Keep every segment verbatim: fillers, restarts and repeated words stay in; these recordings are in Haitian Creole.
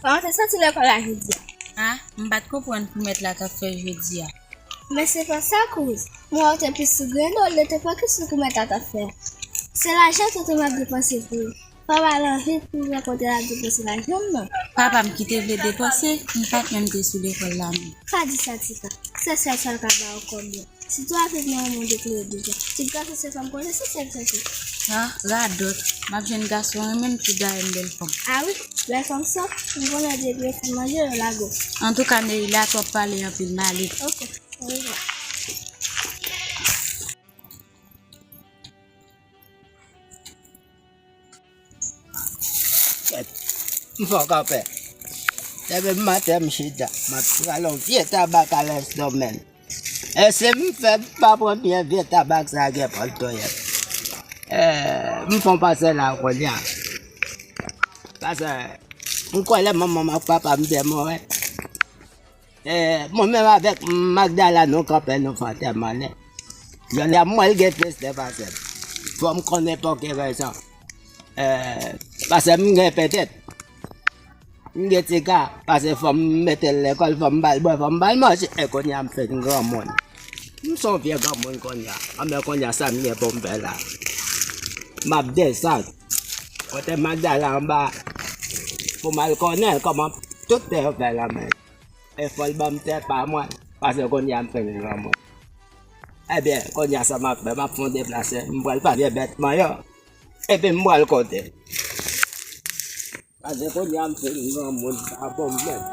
Kòman w te santi lekòl la jodi a? A, m pa t konprann pou mèt la t ap fè jodi a. Men se pa sa kouz. Mwen wè w te pi sou grendol, li te pa ki sou ki mèt la t ap fè. Se lajan tonton m ap depanse pou ou. Papa l anvi pou w rankontre l ap depanse lajan m nan. Papa m ki te vle depanse, m pa t menm te sou lekòl la menm. Pa di sa Tika. Se sèl sa l ka ba w kòm byen. Sitou avèk manman w deklare deja. Tout gason se fanm konnen se sèl chèche. A, radòt. M ap jwenn gason renmen m tou dayè m bèl fanm. A wi, bèl fanm sa, m konnen depi yo fin manje yo lage w. Antouka Neila, twòp pale anpil, m ale. Ok, orevwa. Kèt, m fè w kanpe. Depi maten m chita, m ap rale yon vye tabak a lès domèn. E si m fè pa pran byen vye tabak sa gen pòl toyè. E, m fè yon pase la kounye a. Pase, m kwè lè manman m ak papa m te mouri. E, mwen menm avèk Magdala nou kanpe nou fè antèman li. Jodi a m wè l gen feste pase m. Fò m konnen pou ki rezon. E, pase m gen petèt. M gen Tika, pase fò m mete l lekòl, fò m ba l bwè, fò m ba l manje. E kounye a m fin granmoun. M se yon vye granmoun kounye a. Anben kounye a sa m gen pou m fè la. M ap desann. Kote Magdala anba. Pou m al konnen kòman tout tè yo fè lanmè. E fò l ban m tè pa mwen, pase kounye a m fin granmoun. Ebyen, kounye a sa m ap fè, m ap fè yon deplase, m pral pa vye bèt manyo, epi m pral kote. Pase kounye a m fin granmoun, sa bon menm.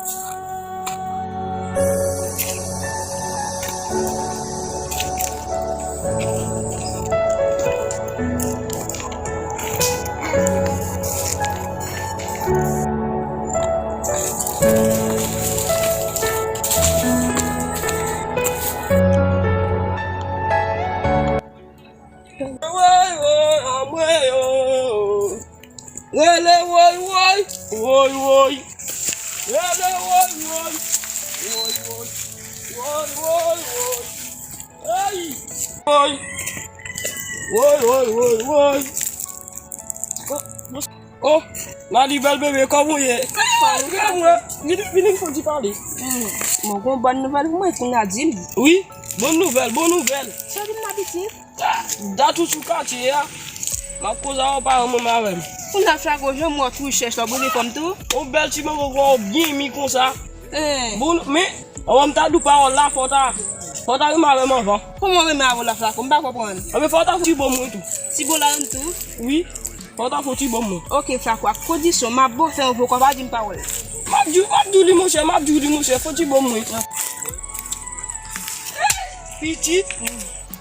Woy, woy, anmwe, oh. Rele woy, woy, woy, woy. Rele woy, woy, woy, woy. Woy, woy, woy. Hey! Woy! Woy, woy, woy, woy! Oh, oh, Manivèl bebe, kòman w ye? Kòman w ye? Vini, vini, fò di pale. Hmm, mwen gon bòn nouvèl pou mwen, kounye a di m. Wi, bòn nouvèl, bòn nouvèl. Sa w di m la, pitit? Dat ou sou katye a, m ap koze avè w, paran mwen avè m. Kounye a Flako, jan m wè w tou chèch la, w brile fanm tou? Yon bèl ti mango, w byen mi konsa. Eh. Bon, men, anvan m ta di w pawòl la, fò w ta, fò w ta renmen avè m anvan. Kòman renmen avè w la, Flako? M pa konprann. Anben, fò w ta fè ti bon mwen tou. Ti bon la menm tou? Wi, fò w ta fè ti bon mwen. Ok, Flako, ak kondisyon, m ap bon fè yon vokal, pa di m pawòl. M ap di w, m ap di w li, monchè, m ap di w li, monchè, fè ti bon mwen. Pitit,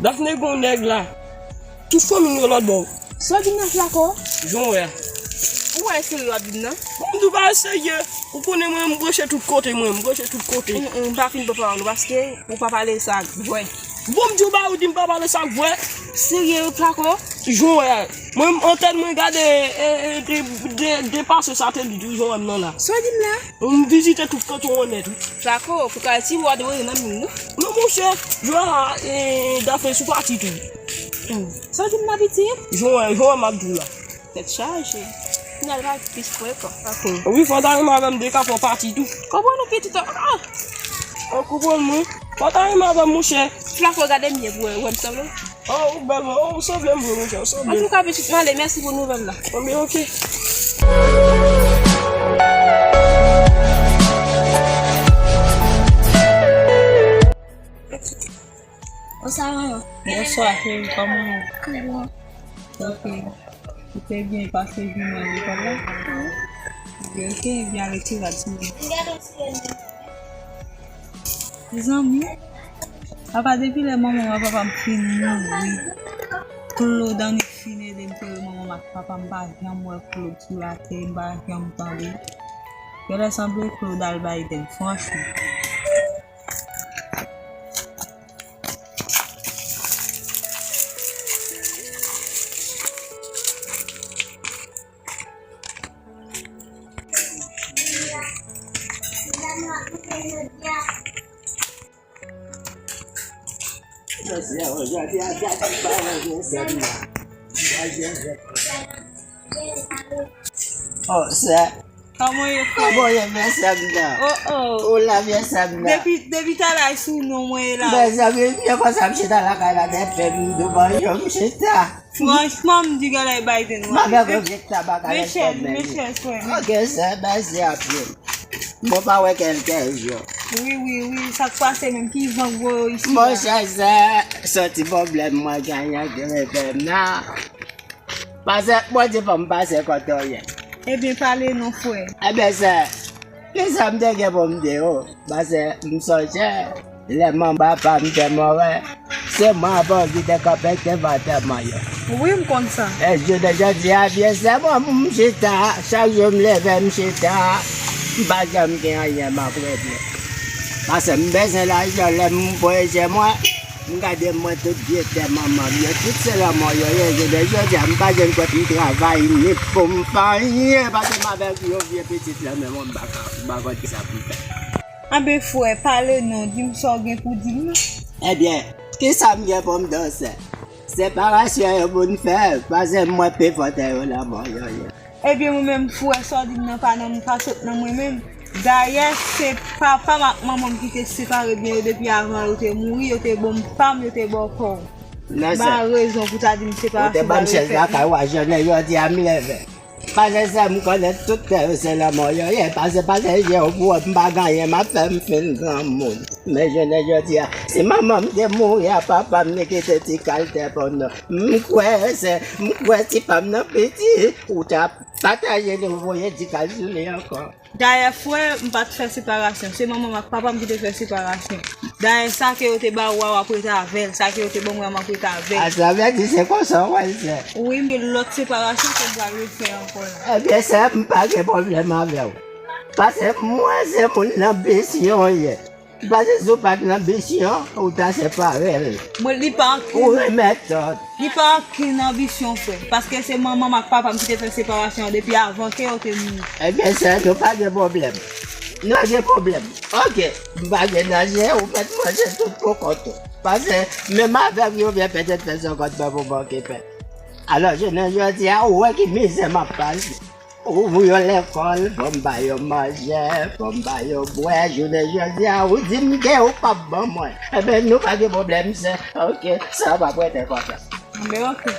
Dafne gon nèg la. Tout fanmi yo lòt bò. Sa w di m nan Flako? Jan w wè a. Ou wè serye w ap di m nan? Bon, m di w pa serye. Ou konnen mwen, m branche tout kote, mwen, m branche tout kote. Mm, mm, m pa fin pran pawòl ou, paske ou pa pale sa ak vwè. Bon, m di w ba ou di m pa pale sa ak vwè. Serye wi, Flako? Jan w wè a. Mwen, antèn mwen gade, e, e, de, de, depase sa te di tou, jan w wè m nan la. Sa w di m la? M vizite tout kanton an nèt, wi. Flako, pou kay ti wòd wè nan min nou. Non, monchè, jwè a, e, Dafne sou pati tou. Hmm. Sa w di m nan pitit? Jan w wè, jan w wè m ap di w la. Tèt chaje. Kounye a l pa plis frekan. Wi, fò w ta renmen avè m de ka fò pati tou. Konprann ou pitit, ah! Ou konprann mwen? Fò w ta renmen avè m, monchè. Flako, gade m byen pou wè, wè m sanble. Oh, ou bèl, mwen. Oh, ou sanble m vre, monchè, ou sanble m. Antouka, pitit, m ale, mèsi pou nouvèl la. Bon, ben, ok. Bonswa, manman. Bonswa, cheri, kòman w ye? Trè byen. Ok. Ou te byen pase jounen lekòl la? Wi. Ebyen, ok, ebyen, ale ti rad sou mwen. Mezanmi, apa depi lè manman m ak papa m fin mouri, Claude annik fin ede m tere manman m ak papa m, m pa janm wè Claude sou latè, m pa janm tande. Genlè sanble Claude al Biden, franchman. Oh, sè. Kòman w ye, frè? Kòman w ye, vye sè m nan? Oh, oh. Ou la, vye sè m nan? Depi, depi talè sou non mwen ye la. Mezanmi, byen konsa, m chita lakay la, tèt fè m douvan yo, m chita. Franchman, m di gade Biden, wè. Mwen gen vye tabak a lèfèm men. Mechèl, frè. Ok, sè, mèsi anpil. Mwen pa wè kèlke jou. Wi, wi, wi, sa k pase menm, ki van k voye w isi la? Monchè, sè, se ti pwoblèm mwen genyen ki rive m nan. Pase, Bondye fè m pase kote w ye. Ebyen, pale non, frè. Ebyen, sè, kisa m te gen pou m di w? Pase, m sonje, lè manman papa m te mouri, se mwen avè w ki te kanpe devan antèman yo. Wi, m konn sa. E jounen jodi a, vye sè mwen, m chita, chak jou m leve, m chita, m pa janm gen anyen m ap regle. Pase, m bezwen lajan, lè m voye je mwen, m gade mwen tout vye tè manman m yo, tout se lanmò yo ye, jounen jodi a, m pa jwenn kote m travay, ni pou m fè anyen, pase m avèk yon vye pitit nan men mwen, m pa ka, m pa konn kisa pou m fè. Anben, frè, pale non, di m sa w gen pou di m nan. Ebyen, kisa m gen pou m di w, sè? Separasyon yo pou n fè, pase mwen pi fò tè yo lanmò yo ye. Ebyen, mwen menm, frè, sa w di m nan pa nan, pa sot nan mwen menm. Dayè, se papa m ak manman m ki te separe byen yo depi avan yo te mouri, yo te ban m pa m, yo te ba w pa w. Non, sè. Ba rezon pou ta di m separasyon pa refèt. Ou te ban m chèz lakay ou a, jounen jodi a m leve. Pase sè, m konnen tout tè yo se lanmò yo ye, pase, pase je w pou wè m pa gen anyen m ap fè, m fin granmoun. Men jounen jodi a, si manman m te mouri a, papa m te kite ti kal tè pou nou. M kwè, sè, m kwè ti pa m nan piti, ou ta pataje li, ou voye ti kal sou li ankò. Dayè, frè, m pa t fè separasyon. Se manman m ak papa m ki te fè separasyon. Dayè, sa ke yo te ba ou a, w ap rete avè l. Sa ke yo te ban mwen an, m ap rete avè l. A, sa vle di se konsa w wè l fè. Wi, men lòt separasyon ke m pral refè ankò la. Ebyen, sè, m pa gen pwoblèm avè w. Pase mwen se moun lanbisyon w ye. Pase si w pa t lanbisyon, ou ta separe l. Mwen, li pa ankenn. Ou remèt lòt. Li pa ankenn anbisyon, frè. Paske se manman m ak papa m ki te fè separasyon an depi avan ke yo te mouri. Ebyen, sè, nou pa gen pwoblèm. Nou pa gen pwoblèm. Ok, m pa gen danje, ou mèt manje tout poukont ou. Pase, menm avèk yon vye petèt fè se kont mwen pou m okipe. Alò, jounen jodi a, ou wè ki mizè m ap pase. Ou voye yo lekòl, fò m ba yo manje, fò m ba yo bwè, jounen jodi a, ou di m ke ou p ap ban mwen. Enben, nou pa gen pwoblèm, sè. Ok, sa p ap rete konsa. Enben, ok.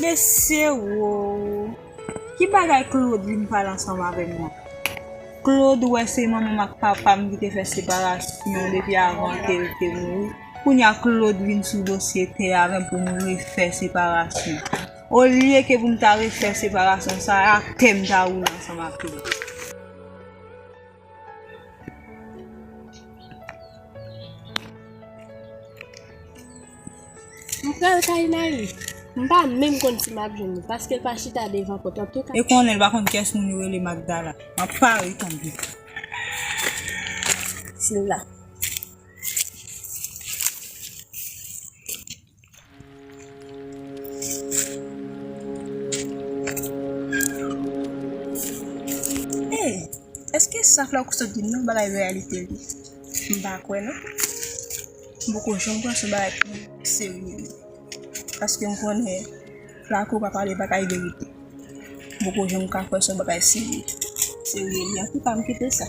Mesye, wo. Ki bagay Claude vin pale ansanm avè m nan? Claude wè se manman m ak papa m ki te fè separasyon depi avan ke l te mouri. Kounye a Claude vin sou dosye tè avè m pou m refè separasyon. Olye ke pou m ta refè separasyon sa a, tè m ta woule ansanm ak li. M pral kay Nayli. M pa menm konn si m ap jwenn li, paske l pa chita devan pòt. Antouka. E konnen l pa konn kiyès moun yo rele Magdala. M ap pare tann li. Sila. Hey, èske sa Flaco sot di m nan bagay reyalite li? M pa kwè non. M poko janm kwè se yon bagay ki serye li. Paske m konnen Flaco pa pale bagay verite. M poko janm ka kwè se yon bagay serye. Serye li. Antouka, m kite sa.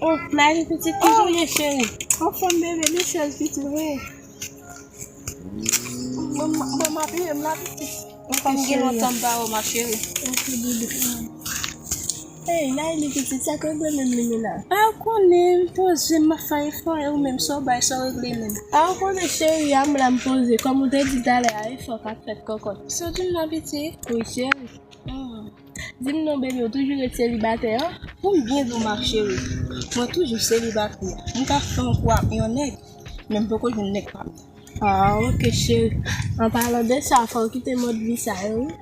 Oh, Nayli pitit, kijan w ye, cheri? Anfòm, bebe, bebe, cheri pitit, wi. Bon, bon, m apiye m la pitit. Ou konn gen lontan m pa wè w, ma chérie. Ok, doudou. Hey, Nayli pitit, sa k regle menm li menm la? A, ou konnen, m poze, m ap fè efò, e ou menm, sa w bay, sa w regle menm? A, ou konnen, cheri, a m la m poze, kòm ou te di talè a, efò k ap fèt kòkòt. Sa w di m la pitit? Wi, cheri. Hmm. Di m non, bebe, ou toujou ret selibatè, an? Pou m byen di w, ma chérie, mwen toujou selibatè. M ka fè yon kou ak yon nèg, men m poko jwenn nèg pa m. Ah, ok, cheri. An palan de sa, fò w kite mòd vi sa yo, wi.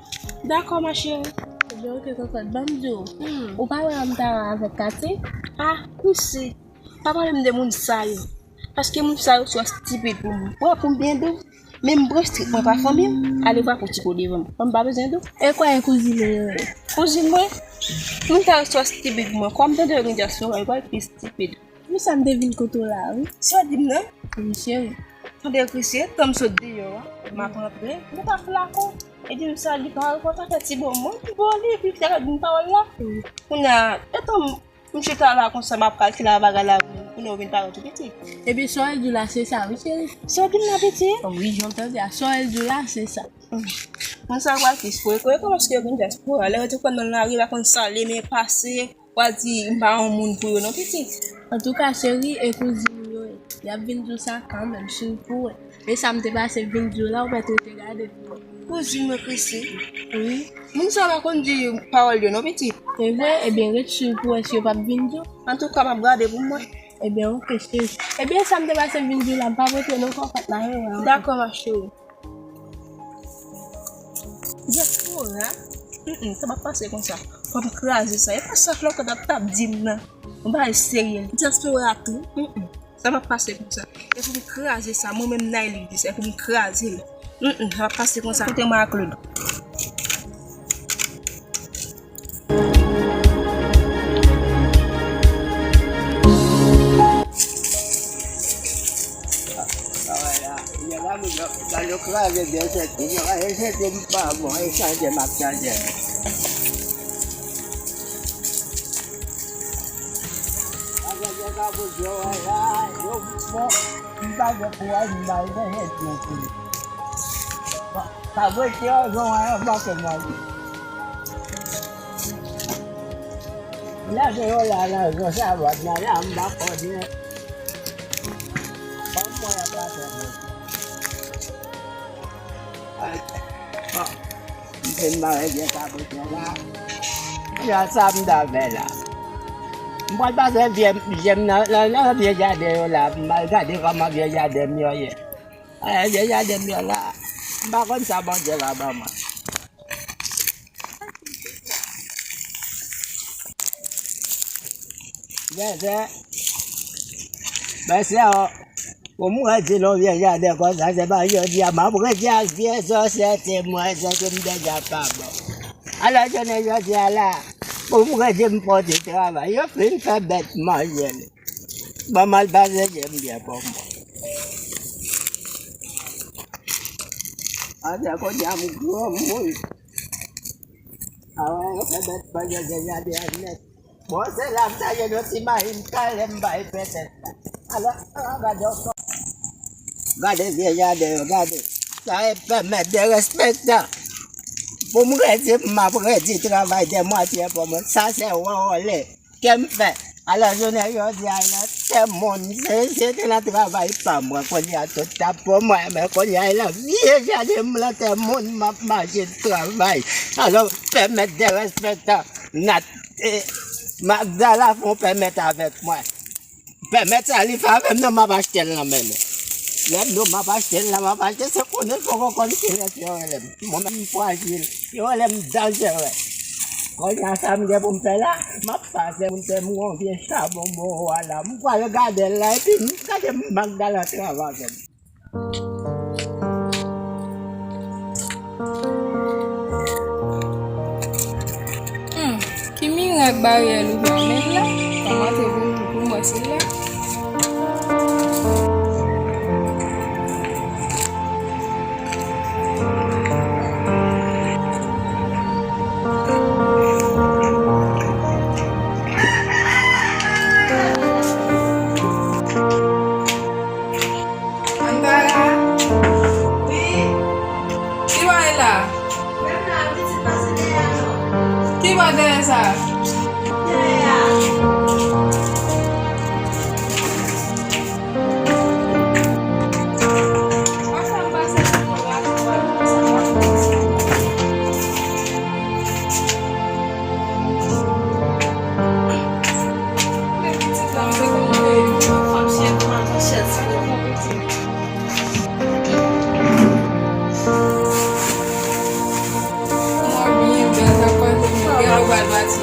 Dakò, ma chérie. Ebyen, ok, kòkòt, ban m di w. Hmm. Ou pa wè m ta wè avèk Katy? Ah, wi, si. Pa pale m de moun sa yo. Paske moun sa yo twò stipid pou mwen. Wè, pou m byen di w, menm branch trik mwen pa fanmi m, ale vwa pou ti po devan m. Mwen m pa bezwen di w. E kwè e kouzin ou yo ye? Kouzin mwen? Moun sa yo twò stipid pou mwen. Kwa m tande yo gen dyaspora, yo pral pi stipid. Wi, sa m te vin kote w la, wi. Sa w di m nan? Wi, cheri. Tande, Chrissy, tan m sot deyò. M ap rantre, m pa flakon. E di m sa, li pa al kontakte ti bò mwen. Bon, li, epi li te di m pawòl la. Kounye a, etan m, m chita la konsa, m ap kalkile bagay la, kounye a ou vin parèt ou pitit. Epi sa w di la, se sa, wi, cheri. Sa w di m la, pitit? Wi, jan w tande a, sa w di la, se sa. Mwen sa pral plis frekwen, paske yo gen dyaspora. Lè yo te konn nan lari, pa konn sa, le men pase. W a di m pa yon moun pou yo non, pitit. Antouka, cheri, e kouzin m yo ye. Y ap vin di w sa kanmenm, si w pou wè. E sa m te pase vin di w la, ou mèt rete gade pou wè. Kouzin mwen Chrissy? Wi. Moun sa pa konn di pawòl yo non, pitit. Se vre? Ebyen, ret si w pou wè si yo p ap vin di w. Antouka, m ap gade pou m wè. Ebyen, oke, cheri. Ebyen, sa m te pase vin di w la, m p ap rete non, fò w fèt la, wi. Dakò, ma chérie. Dyaspora? Mm, mm, sa p ap pase konsa. Fò m kraze sa. E pa sa Florent ap t ap di m nan. Yon bagay serye. Dyaspora tou. Mm, mm. Sa p ap pase konsa. E pou m kraze sa. Mwen menm Nayli di sa. E pou m kraze l. Mm, mm, sa p ap pase konsa. Kote mwen ak Claude? Sa w wè la, nèg la, moun yo, sa yo kraze byen sèten, yo kraze sèten m pa bon, e chanje m ap chanje. Sa gen nèg la, moun yo, wè la, yo bon, m pa gen kouraj, m pa gen sèten pou li. Bon, sa vre, se yon jan, wè, manke manje. Lè gen yon la nan zòn sa vòt nan la, m pa konnen. Ban m mwen yon pase mwen. Ay, bon. M fin mare byen kabrit mwen la. Jan sa m ta fè la. M pral pase vye, je m nan, nan, nan vye jaden yo la. M al gade kòman vye jaden m yo ye. Ay, vye jaden m yo la. M pa konn sa Bondye va ban mwen. Vèvè. Mèsi o. Pou m redi non vye jaden konsa, se pa jodi a m ap redi ak vye sòsyete mwen, sòsyete m deja pa bon. Alò, jounen jodi a la, pou m redi m fè yon ti travay, yo fin fè bèt manje li. Ban m al pase je m byen pou mwen. Ann fè kounye a m granmoun. Awen, yo fè bèt manje je jaden an nèt. Bon, se la m ta jwenn yon ti mayi m kale m bay pètèt la. Alò, alò, gade yon kò. Gade vye jaden yo, gade. Sa e pèmèt derespektan. Pou m redi, m ap redi travay demwatye pou mwen. Sa se wòwòle ke m fè. Alò, jounen jodi a, nan tè moun, se, se te nan travay pa mwen, kounye a tout ta pou mwen, men kounye a, e nan vye jaden m, nan tè moun, m ap mache travay. Alò, pèmèt derespektan, nat, e, Magdala fè yon pèmèt avèk mwen. Pèmèt sa li fè avè m nan, m ap achte l nan men nou. Lè m di w m ap achte l la, m ap achte, se konnen poko konn kilès yo rele m. Mwen menm m frajil, yo rele m danjere. Kounye a sa m gen pou m fè la, m ap pase pou m te m gon vye chabon bowo a la. M pral gade l la, epi m gade Magdala travay avè m. Hmm, ki mirak baryè louvri menm la? Fò m antre pou, pou m wè si l la. Antara? Wi. Ki bagay la? Menm la, pitit pase dèyè a non. Ki bò dèyè sa? Dèyè a. Pase m pase nan yon rapid, w ap wè sa m ap fè. Men pitit la, m te konn veye. Fanm chèf, fanm chèf. Mwen byen bèl, sa kwaze mwen. Gen lè w pral pati.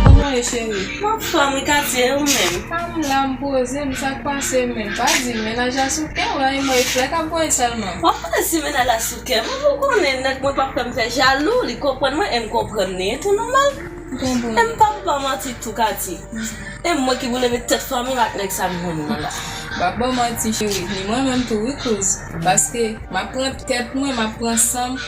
Kòman w ye, cheri? M anfòm wi, Katie, e ou menm? A, m la, m poze m, sa k pase menm? Pa di m, mennaj la sou kè w la, e mwen e flè k ap voye sèlman. W ap pale si mennaj la sou kè m, ou konnen nèg mwen p ap fè m fè jalou, li konprann mwen, e m konprann li, e tou nòmal. M konprann. E m p ap ba w manti tou, Katie. E mwen ki pou leve tèt fanmi m ak nèg sa m jwenn nan la. M ap ba w manti, cheri, ni mwen menm tou, wi, kouz. Paske m ap pran tèt mwen, m ap pran san m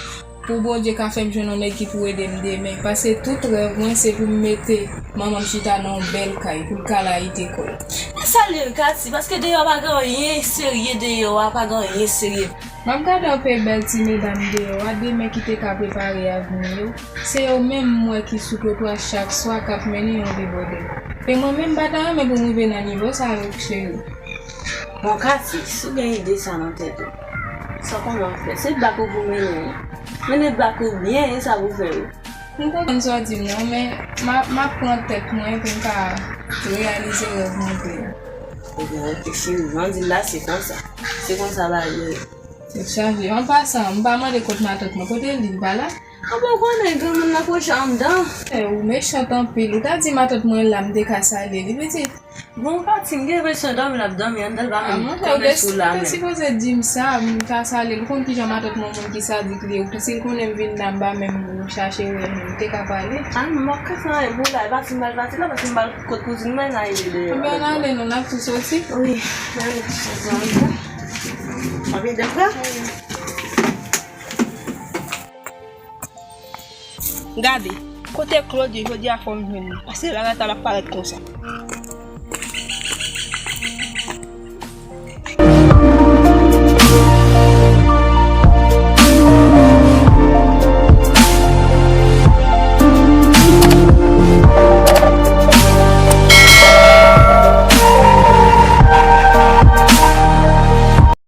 pou Bondye ka fè m jwenn yon nèg ki pou ede m demen. Paske tout rèv mwen, se pou m mete manman m chita nan yon bèl kay, pou l ka layite kò l. E sa l ye, Katy, paske deyò a pa gen anyen serye, deyò a pa gen anyen serye. M ap gade anpe bèl ti medam deyò a, demen ki te ka prepare avni yo. Se yo menm m wè ki sou twotwa chak swa k ap mennen yon vi bòdèl. E mwen menm, m pa ta renmen pou m rive nan nivo sa yo, cheri. Bon, Katy, si w gen ide sa nan tèt ou, sa w konnen w fè. Se bak ou pou mennen. Mennen bak ou byen, e sa pou fè yo. M konprann sa w di m nan, men m a, m ap pran tèt mwen pou m ka reyalize rèv mwen vre a. Ebyen, ok, cheri, jan w di l la, se konsa. Se konsa bagay yo ye. Tèt chaje. An pasan, m pa mande kot matant mwen. Kote l ye? Li pa la? A bon, ou konnen, granmoun nan kwoche anndan. E, ou mechan anpil. Ou ta di matant mwen la, m te ka sale li, pitit. Bon, Katy, m gen bezwen dòmi, l ap dòmi anndan, l pa menm konn èske ou la menm. A, monchè, ou te sipoze di m sa, m ta sale l. Ou konn kijan matant mwen, moun ki sadik li ye. Si l konnen m vin la, m pa menm chache wè moun, m te ka pale. A, m ap ka fè anyen pou la, e pati m pral pati la, paske m pral kot kouzin mwen, n a rele deyò. Ebyen, ann ale non, n ap tou soti. Wi, ann ale. W ap ede m pran? Gade, kote Claude ye jodi a, fò m jwenn li. Paske la, la, ta ap parèt konsa.